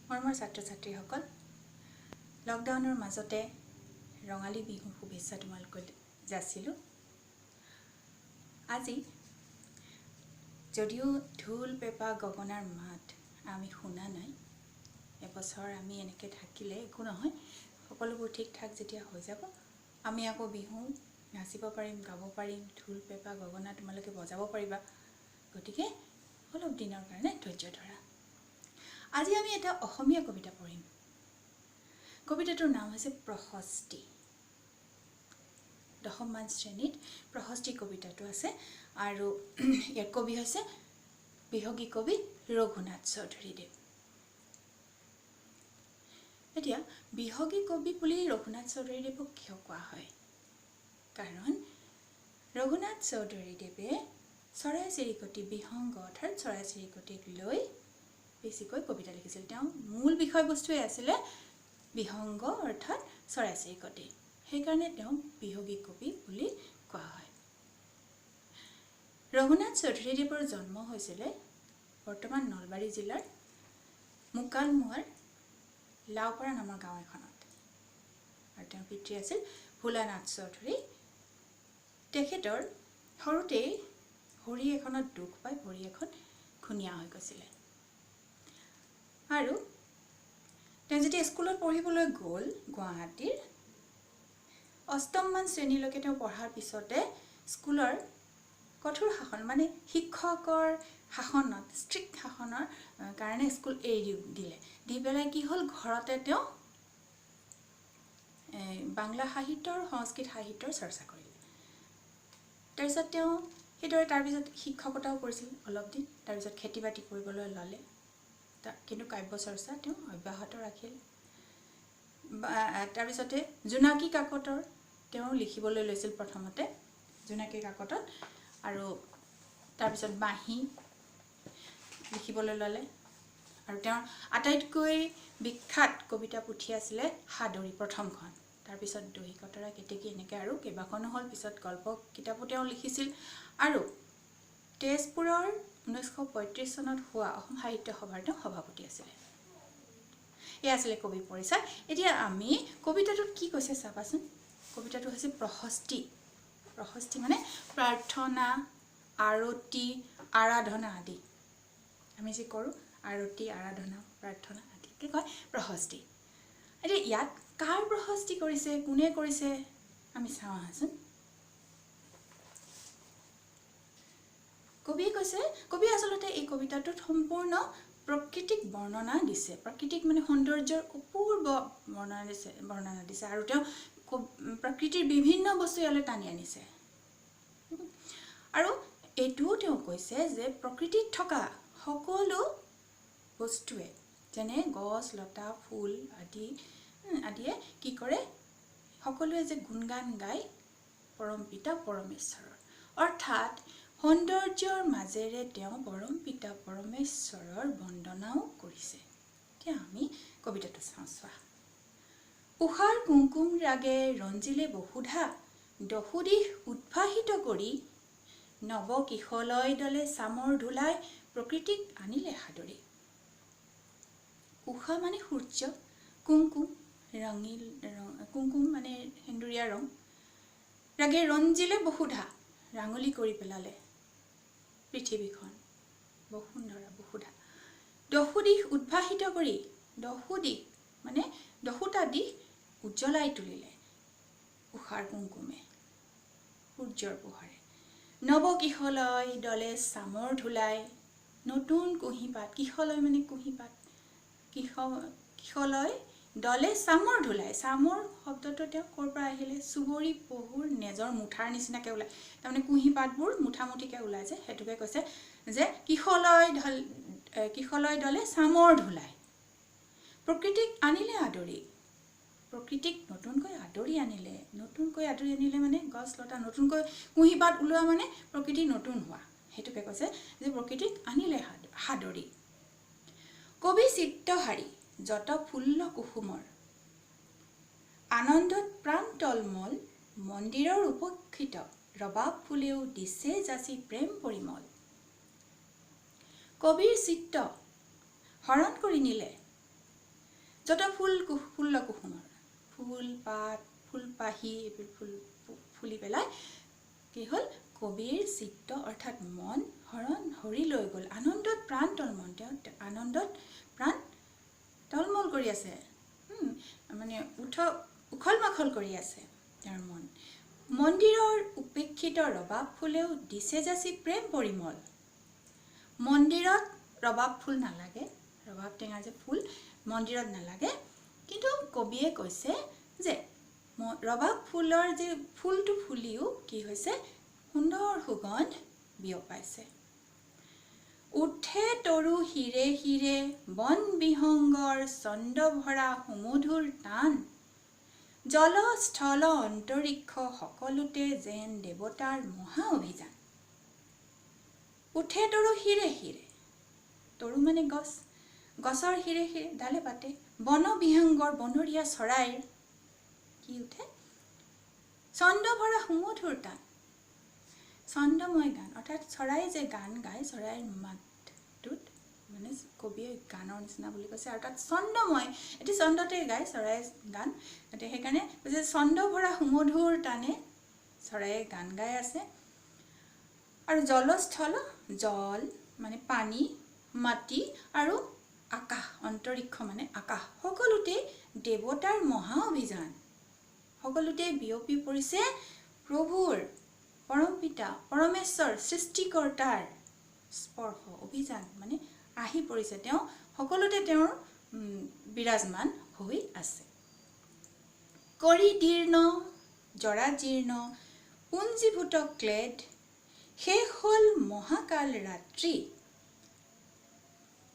মৰমৰ ছাত্ৰ ছাত্ৰীসকল, লকডাউনৰ মাজতে ৰঙালী বিহুৰ শুভেচ্ছা তোমালোকক যাচিলোঁ। আজি যদিও ঢোল পেঁপা গগনাৰ মাত আমি শুনা নাই, এবছৰ আমি এনেকৈ থাকিলে একো নহয়, সকলোবোৰ ঠিক ঠাক যেতিয়া হৈ যাব আমি আকৌ বিহু নাচিব পাৰিম, গাব পাৰিম, ঢোল পেঁপা গগনা তোমালোকে বজাব পাৰিবা। গতিকে অলপ দিনৰ কাৰণে ধৈৰ্য ধৰা। আজি আমি এটা অসমীয়া কবিতা পঢ়িম। কবিতাটোৰ নাম হৈছে প্ৰশস্তি। দশমমান শ্ৰেণীত প্ৰশস্তি কবিতাটো আছে আৰু ইয়াৰ কবি হৈছে বিহগী কবি ৰঘুনাথ চৌধুৰীদেৱ। এতিয়া বিহগী কবি বুলি ৰঘুনাথ চৌধুৰীদেৱক কিয় কোৱা হয়? কাৰণ ৰঘুনাথ চৌধুৰীদেৱে চৰাই চিৰিকটি, বিহংগ অৰ্থাৎ চৰাই চিৰিকটিক লৈ বেছিকৈ কবিতা লিখিছিল। তেওঁ মূল বিষয়বস্তুৱেই আছিলে বিহংগ অৰ্থাৎ চৰাই চিৰিকটি, সেইকাৰণে তেওঁক বিহগী কবি বুলি কোৱা হয়। ৰঘুনাথ চৌধুৰীদেৱৰ জন্ম হৈছিলে বৰ্তমান নলবাৰী জিলাৰ মুকালমুৱাৰ লাওপাৰা নামৰ গাঁও এখনত আৰু তেওঁৰ পিতৃ আছিল ভোলানাথ চৌধুৰী। তেখেতৰ সৰুতেই ভৰি এখনত দুখ পাই ভৰি এখন ঘূণীয়া হৈ গৈছিলে আৰু তেওঁ যেতিয়া স্কুলত পঢ়িবলৈ গ'ল গুৱাহাটীৰ অষ্টমমান শ্ৰেণীলৈকে তেওঁ পঢ়াৰ পিছতে স্কুলৰ কঠোৰ শাসন মানে শিক্ষকৰ শাসনত, ষ্ট্ৰিক্ট শাসনৰ কাৰণে স্কুল এৰি দিলে। দি পেলাই কি হ'ল, ঘৰতে তেওঁ বাংলা সাহিত্য আৰু সংস্কৃত সাহিত্যৰ চৰ্চা কৰিলে। তাৰপিছত তেওঁ সেইদৰে তাৰপিছত শিক্ষকতাও কৰিছিল অলপ দিন, তাৰপিছত খেতি বাতি কৰিবলৈ ল'লে, কিন্তু কাব্য চৰ্চা তেওঁ অব্যাহত ৰাখিল। তাৰপিছতে জোনাকী কাকতৰ তেওঁ লিখিবলৈ লৈছিল প্ৰথমতে জোনাকী কাকতত, আৰু তাৰপিছত বাঁহী লিখিবলৈ ল'লে। আৰু তেওঁৰ আটাইতকৈ বিখ্যাত কবিতা পুথি আছিলে সাদৰী প্ৰথমখন, তাৰপিছত দহি কটৰা কেতেকী এনেকৈ আৰু কেইবাখনো হ'ল। পিছত গল্প কিতাপো তেওঁ লিখিছিল। আৰু তেজপুৰৰ 1935 চনত হোৱা অসম সাহিত্য সভাৰ তেওঁ সভাপতি আছিলে। এয়া আছিলে কবি পৰিচয়। এতিয়া আমি কবিতাটোত কি কৈছে চাবাচোন। কবিতাটো হৈছে প্ৰশস্তি। প্ৰশস্তি মানে প্ৰাৰ্থনা, আৰতি, আৰাধনা আদি। আমি যি কৰোঁ আৰতি, আৰাধনা, প্ৰাৰ্থনা আদিকে কয় প্ৰশস্তি। এতিয়া ইয়াত কাৰ প্ৰশস্তি কৰিছে, কোনে কৰিছে আমি চাওঁ আহাচোন। কবিয়ে কৈছে, কবিয়ে আচলতে এই কবিতাটোত সম্পূৰ্ণ প্ৰকৃতিক বৰ্ণনা দিছে। প্ৰাকৃতিক মানে সৌন্দৰ্যৰ অপূৰ্ব বৰ্ণনা দিছে আৰু তেওঁ প্ৰকৃতিৰ বিভিন্ন বস্তু ইয়ালৈ টানি আনিছে। আৰু এইটোও তেওঁ কৈছে যে প্ৰকৃতিত থকা সকলো বস্তুৱে, যেনে গছ, লতা, ফুল আদি আদিয়ে কি কৰে, সকলোৱে যে গুণগান গায় পৰম পিতা পৰমেশ্বৰৰ। অৰ্থাৎ সৌন্দৰ্যৰ মাজেৰে তেওঁ পৰম পিতা পৰমেশ্বৰৰ বন্দনাও কৰিছে। এতিয়া আমি কবিতাটো চাওঁ চোৱা। উষাৰ কুংকুম ৰাগে ৰঞ্জিলে বসুধা, দশোদিশ উদ্ভাসিত কৰি, নৱ কিশলয় দলে চামৰ ধূলাই প্ৰকৃতিক আনিলে সাদৰি। উষা মানে সূৰ্য, কুংকুম ৰঙিল, কুংকুম মানে সেন্দুৰীয়া ৰং, ৰাগে ৰঞ্জিলে বসুধা, ৰাঙলী কৰি পেলালে পৃথিৱীখন, বসুন্ধৰা বসুধা। দশোদিশ উদ্ভাসিত কৰি, দশোদিশ মানে দশোটা দিশ উজ্বলাই তুলিলে উষাৰ কুংকুমে, সূৰ্যৰ পোহৰে। নৱ কিশলয় দলে চামৰ ধূলাই, নতুন কুঁহিপাত, কিশলয় মানে কুঁহিপাত, কিশলয় দলে চামৰ ধূলাই। চামৰ শব্দটো তেওঁ ক'ৰ পৰা আহিলে, চুবৰি পহুৰ নেজৰ মুঠাৰ নিচিনাকৈ ওলায়, তাৰমানে কুঁহিপাতবোৰ মুঠামুঠিকৈ ওলাই যায়, সেইটোকে কৈছে যে কিশলয় দলে চামৰ ধূলাই প্ৰকৃতিক আনিলে আদৰি। প্ৰকৃতিক নতুনকৈ আদৰি আনিলে, নতুনকৈ আদৰি আনিলে মানে গছ লতা নতুনকৈ কুঁহিপাত ওলোৱা মানে প্ৰকৃতি নতুন হোৱা, সেইটোকে কৈছে যে প্ৰকৃতিক আনিলে সাদৰি। কবি চিত্তহাৰী যত ফুল্ল কুসুমৰ, আনন্দত প্ৰাণ তলমল, মন্দিৰৰ উপক্ষিত ৰবাব ফুলেও দিছে যাচি প্ৰেম পৰিমল। কবিৰ চিত্ত হৰণ কৰি নিলে যত ফুল ফুল্ল কুসুমৰ, ফুল পাত, ফুল পাহি, এইবোৰ ফুল ফুলি পেলাই কি হ'ল? কবিৰ চিত্ত অৰ্থাৎ মন হৰণ হৰি লৈ গ'ল। আনন্দত প্ৰাণ তলমল, তেওঁ আনন্দত প্ৰাণ তলমল কৰি আছে, মানে উখল মাখল কৰি আছে তেওঁৰ মন। মন্দিৰৰ উপেক্ষিত ৰবাব ফুলেও দিছে যাচি প্ৰেম পৰিমল। মন্দিৰত ৰবাব ফুল নালাগে, ৰবাব টেঙা যে ফুল মন্দিৰত নালাগে, কিন্তু কবিয়ে কৈছে যে ৰবাব ফুলৰ যে ফুলটো ফুলিও কি হৈছে? সুন্দৰ সুগন্ধ বিয়পাইছে। উঠে তৰু শিৰে শিৰে বন বিহংগৰ ছন্দ ভৰা সুমধুৰ টান, জল স্থল অন্তৰীক্ষ সকলোতে যেন দেৱতাৰ মহা অভিযান। উঠে তৰু শিৰে শিৰে, তৰু মানে গছ, গছৰ শিৰে শিৰে ডালে পাতে, বন বিহংগৰ বনৰীয়া চৰাইৰ কি উঠে? ছন্দ ভৰা সুমধুৰ টান, ছন্দময় গান, অৰ্থাৎ চৰাই যে গান গায়, চৰাইৰ মাতটোত মানে কবিয়ে গানৰ নিচিনা বুলি কৈছে। আৰু তাত ছন্দময়, এটি ছন্দতে গায় চৰাই গান, গতিকে সেইকাৰণে কৈছে ছন্দ ভৰা সুমধুৰ টানে চৰাইয়ে গান গাই আছে। আৰু জলস্থল, জল মানে পানী, মাটি আৰু আকাশ, অন্তৰীক্ষ মানে আকাশ, সকলোতে দেৱতাৰ মহা অভিযান, সকলোতে বিয়পি পৰিছে প্ৰভুৰ পৰমপিতা পৰমেশ্বৰ সৃষ্টিকৰ্তাৰ স্পৰ্শ, অভিযান মানে আহি পৰিছে, তেওঁ সকলোতে তেওঁৰ বিৰাজমান হৈ আছে। কৰি দীৰ্ণ জৰাজীৰ্ণ পুঞ্জীভূত ক্লেদ, শেষ হ'ল মহাকাল ৰাত্ৰি।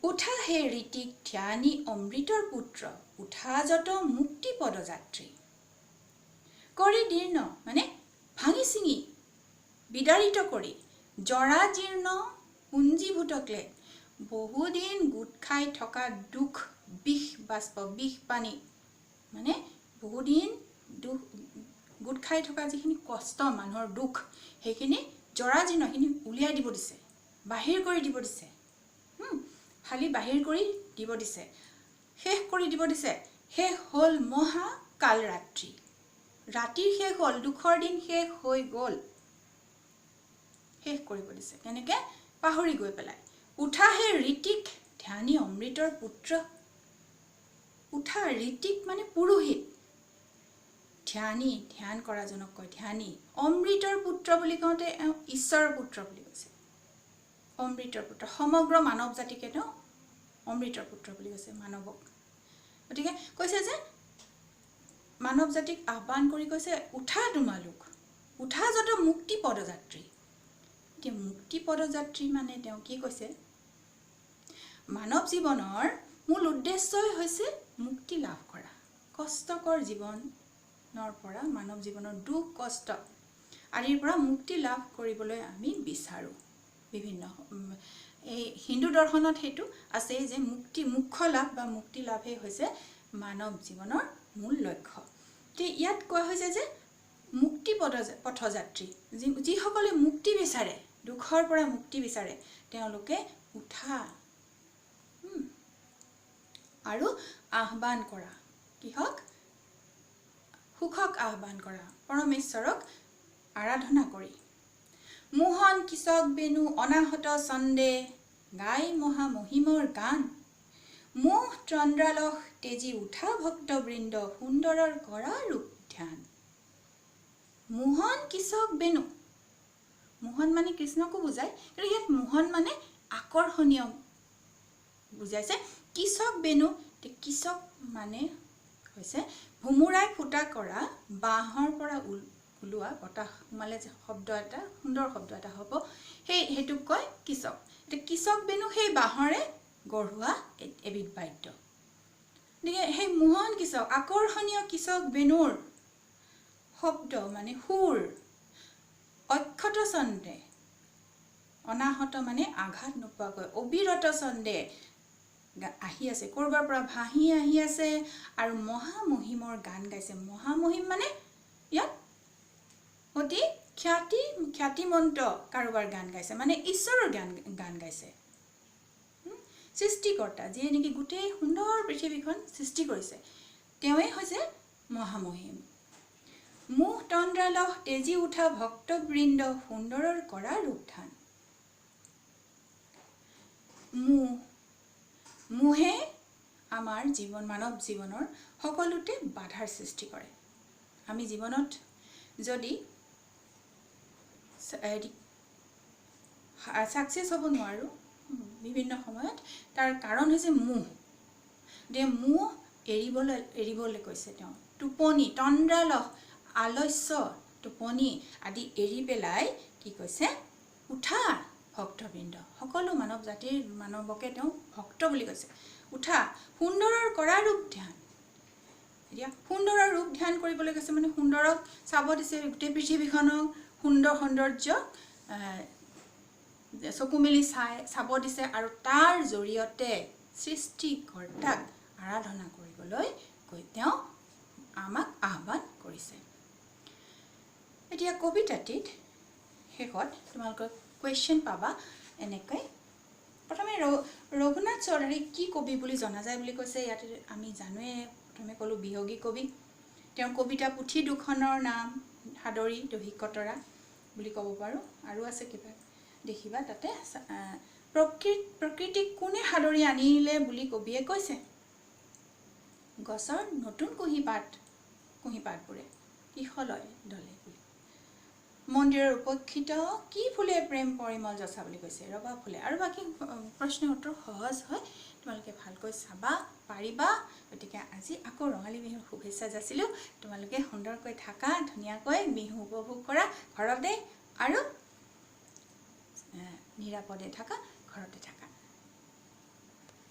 উঠা হে ঋতিক ধ্যানী অমৃতৰ পুত্ৰ, উঠা যত মুক্তি পদযাত্ৰী। কৰি দীৰ্ণ মানে ভাঙি চিঙি বিদাৰিত কৰি, জৰাজীৰ্ণ পুঞ্জীভূত ক্লেদ, বহুদিন গোট খাই থকা দুখ বিষ বাষ্প, বিষ পানী, মানে বহুদিন দুখ গোট খাই থকা যিখিনি কষ্ট মানুহৰ দুখ, সেইখিনি জৰাজীৰ্ণ সেইখিনি উলিয়াই দিব দিছে, বাহিৰ কৰি দিব দিছে, খালি বাহিৰ কৰি দিব দিছে, শেষ কৰি দিব দিছে। শেষ হ'ল মহাকাল ৰাত্ৰি, ৰাতিৰ শেষ হ'ল, দুখৰ দিন শেষ হৈ গ'ল, শেষ কৰিব দিছে। কেনেকৈ? পাহৰি গৈ পেলাই। উঠা হে ঋতিক ধ্যানী অমৃতৰ পুত্ৰ, উঠা ঋতিক মানে পুৰোহিত, ধ্যানী ধ্যান কৰাজনক কয় ধ্যানী, অমৃতৰ পুত্ৰ বুলি কওঁতে ঈশ্বৰৰ পুত্ৰ বুলি কৈছে, অমৃতৰ পুত্ৰ, সমগ্ৰ মানৱ জাতিকে তেওঁ অমৃতৰ পুত্ৰ বুলি কৈছে মানৱক। গতিকে কৈছে যে মানৱ জাতিক আহ্বান কৰি কৈছে উঠা তোমালোক, উঠা যত মুক্তি পদযাত্ৰী। এতিয়া মুক্তি পদযাত্ৰী মানে তেওঁ কি কৈছে? মানৱ জীৱনৰ মূল উদ্দেশ্যই হৈছে মুক্তি লাভ কৰা, কষ্টকৰ জীৱনৰ পৰা, মানৱ জীৱনৰ দুখ কষ্ট আদিৰ পৰা মুক্তি লাভ কৰিবলৈ আমি বিচাৰোঁ। বিভিন্ন এই হিন্দু দৰ্শনত সেইটো আছেই যে মুক্তি, মোক্ষ লাভ বা মুক্তি লাভেই হৈছে মানৱ জীৱনৰ মূল লক্ষ্য। এতিয়া ইয়াত কোৱা হৈছে যে মুক্তি পথযাত্ৰী, যিসকলে মুক্তি বিচাৰে, দুখৰ পৰা মুক্তি বিচাৰে, তেওঁলোকে উঠা আৰু আহ্বান কৰা, কিহক? সুখক আহ্বান কৰা, পৰমেশ্বৰক আৰাধনা কৰি। মোহন কিচক বেনু অনাহত ছন্দে গাই মহামহিমৰ গান, মোহ তন্দ্ৰালস তেজি উঠা ভক্তবৃন্দ সুন্দৰৰ কৰা ৰূপ ধ্যান। মোহন কিচক বেনু, মোহন মানে কৃষ্ণকো বুজায়, কিন্তু ইয়াত মোহন মানে আকৰ্ষণীয় বুজাইছে। কিচক বেনু, কিচক মানে হৈছে ভোমোৰাই ফুটা কৰা বাঁহৰ পৰা ওলোৱা বতাহ সোমালে যে শব্দ এটা, সুন্দৰ শব্দ এটা হ'ব, সেইটোক কয় কিচক। এতিয়া কিচক বেনু সেই বাঁহৰে গঢ়োৱা এবিধ বাদ্য। গতিকে সেই মোহন কিচক, আকৰ্ষণীয় কিচক বেনুৰ শব্দ মানে সুৰ, অক্ষত ছন্দে, অনাহত মানে আঘাত নোপোৱাকৈ, অবিৰত ছন্দে আহি আছে, ক'ৰবাৰ পৰা ভাহি আহি আছে আৰু মহামহিমৰ গান গাইছে। মহামহিম মানে ইয়াত অতি খ্যাতিমন্ত কাৰোবাৰ গান গাইছে, মানে ঈশ্বৰৰ গান গাইছে, সৃষ্টিকৰ্তা, যিয়ে নেকি গোটেই সুন্দৰ পৃথিৱীখন সৃষ্টি কৰিছে, তেওঁৱেই হৈছে মহামহিম। মোহ তন্দ্ৰালহ তেজি উঠা ভক্তবৃন্দ সুন্দৰৰ কৰা ৰূপধান। মোহ, মোহে আমাৰ জীৱন, মানৱ জীৱনৰ সকলোতে বাধাৰ সৃষ্টি কৰে। আমি জীৱনত যদি ছাকচেছ হ'ব নোৱাৰোঁ বিভিন্ন সময়ত, তাৰ কাৰণ হৈছে মোহ। যে মোহ এৰিবলৈ কৈছে তেওঁ। টোপনি, তন্দ্ৰালহ, আলস্য, টোপনি আদি এৰি পেলাই কি কৈছে, উঠা ভক্তবৃন্দ, সকলো মানৱ জাতিৰ মানৱকে তেওঁ ভক্ত বুলি কৈছে। উঠা সুন্দৰৰ কৰা ৰূপ ধ্যান। এতিয়া সুন্দৰৰ ৰূপ ধ্যান কৰিবলৈ কৈছে, মানে সুন্দৰক চাব দিছে, গোটেই পৃথিৱীখনক সুন্দৰ সৌন্দৰ্য চকু মেলি চাব দিছে আৰু তাৰ জৰিয়তে সৃষ্টিকৰ্তাক আৰাধনা কৰিবলৈ কৈ তেওঁ আমাক আহ্বান কৰিছে। এতিয়া কবিতাটিত শেষত তোমালোকৰ কুৱেশ্যন পাবা এনেকৈ। প্ৰথমে ৰঘুনাথ চৌধাৰীক কি কবি বুলি জনা যায় বুলি কৈছে। ইয়াত আমি জানোৱে, প্ৰথমে ক'লোঁ বিহগী কবি। তেওঁৰ কবিতা পুথি দুখনৰ নাম সাদৰী, দহিকতৰা বুলি ক'ব পাৰোঁ। আৰু আছে কিবা দেখিবা তাতে। প্ৰকৃতিক কোনে সাদৰি আনিলে বুলি কবিয়ে কৈছে? গছৰ নতুন কুঁহিপাতবোৰে কিশলয় দলে বুলি। মন্দিৰৰ উপেক্ষিত কি ফুলে প্ৰেম পৰিমল যচা বুলি কৈছে? ৰবা ফুলে। আৰু বাকী প্ৰশ্নৰ উত্তৰ সহজ হয়, তোমালোকে ভালকৈ চাবা পাৰিবা। গতিকে আজি আকৌ ৰঙালী বিহুৰ শুভেচ্ছা যাচিলোঁ। তোমালোকে সুন্দৰকৈ থাকা, ধুনীয়াকৈ বিহু উপভোগ কৰা ঘৰতে, আৰু নিৰাপদে থাকা, ঘৰতে থাকা।